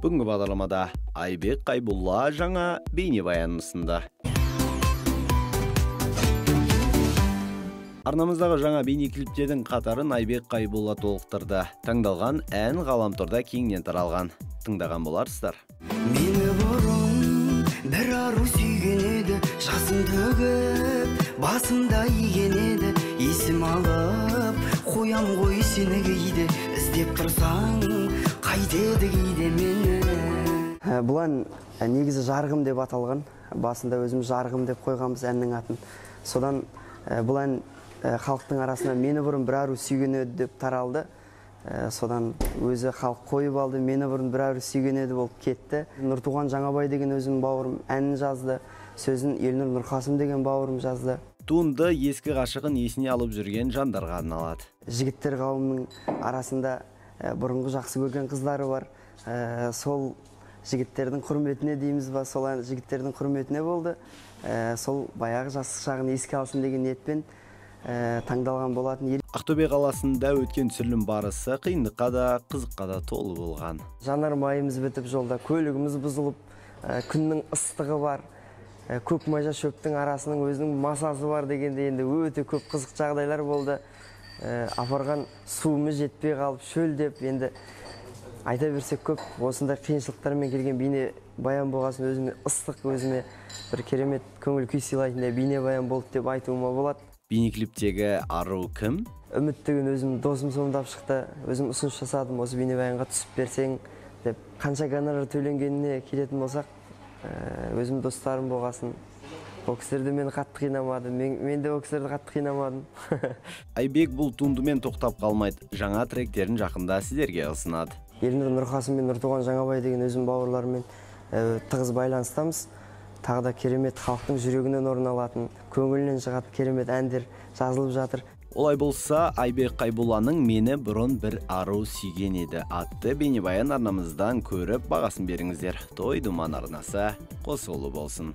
Бүгінгі бағдарламада Айбек Қайбулла жаңа бейнебаянын ұсынды. Арнамыздағы жаңа бейнеклиптердің қатарын Айбек Қайбулла толықтырды. Таңдалған ән ғаламторда кеңінен таралған. Тыңдаған боларсыздар. Мені бұрын бір ару сүйген еді, жасын төгіп, басымда иген еді, есім алып, қоям ғой сені кейде, іздеп тұрсаң, қайтеді кейде мені. Бұл ән негізі Жарығым деп аталған. Басында өзім Жарығым деп қойғанбыз әннің атын. Содан бұл ән халықтың арасына мені бұрын бір ару сүйген еді деп таралды. Содан өзі халық қойып алды, мені бұрын бір ару сүйген еді болып кетті. Нұртуған Жаңабай деген өзім бауырым әнін жазды, сөзін Елнұр Нұрқасым деген бауырым жазды. Туынды ескі ғашығын есіне алып жүрген жандарға арналады. Жігіттер қауымының арасында бұрынғы жақсы көрген қыздары бар. Сол жігіттердің құрметіне дейміз ба, сол жігіттердің құрметіне болды. Сол баяғы жастық шағын еске алсын деген ниетпен таңдалған болатын. Ақтөбе қаласында өткен түсірілім барысы қиындыққа да, қызыққа да толы болған. Жанармайымыз бітіп жолда, көлігіміз бұзылып, күннің ыстығы бар, көк мажа шөптің арасының өзінің масасы бар дегенде енді өте көп қызық жағдайлар болды. Апарған суымыз жетпей қалып, шөлдеп, енді айта берсек көп осындай қиыншылықтармен келген бейнебаян болғасын өзіме ыстық, өзіме бір керемет көңіл күй сыйлайтындай бейнебаян болды деп айтуыма болады. Бейнеклиптегі ару кім? Үміт деген өзім досым сомдап шықты. Өзім ұсыныс жасадым, осы бейнебаянға түсіп берсең деп. Қанша гонорар төленгеніне келетін болсақ, өзім достарым болғасын. Ол кісілер де мені қатты қинамады, мен де ол кісілерді қатты қинамадым. Айбек бұл туындымен тоқтап қалмайды. Жаңа тректерін жақында сіздерге ұсынады. Елнұр Нұрқасым мен Нұртуған Жаңабай деген өзім бауырларыммен тығыз байланыстамыз. Тағы да керемет халықтың жүрегінен орын алатын, көңілінен шығатын керемет әндер жазылып жатыр. Олай болса, Айбек Қайбулланың Мені бұрын бір ару сүйген еді атты бейнебаян арнамыздан көріп бағасын беріңіздер. Той Думан арнасы қосулы болсын.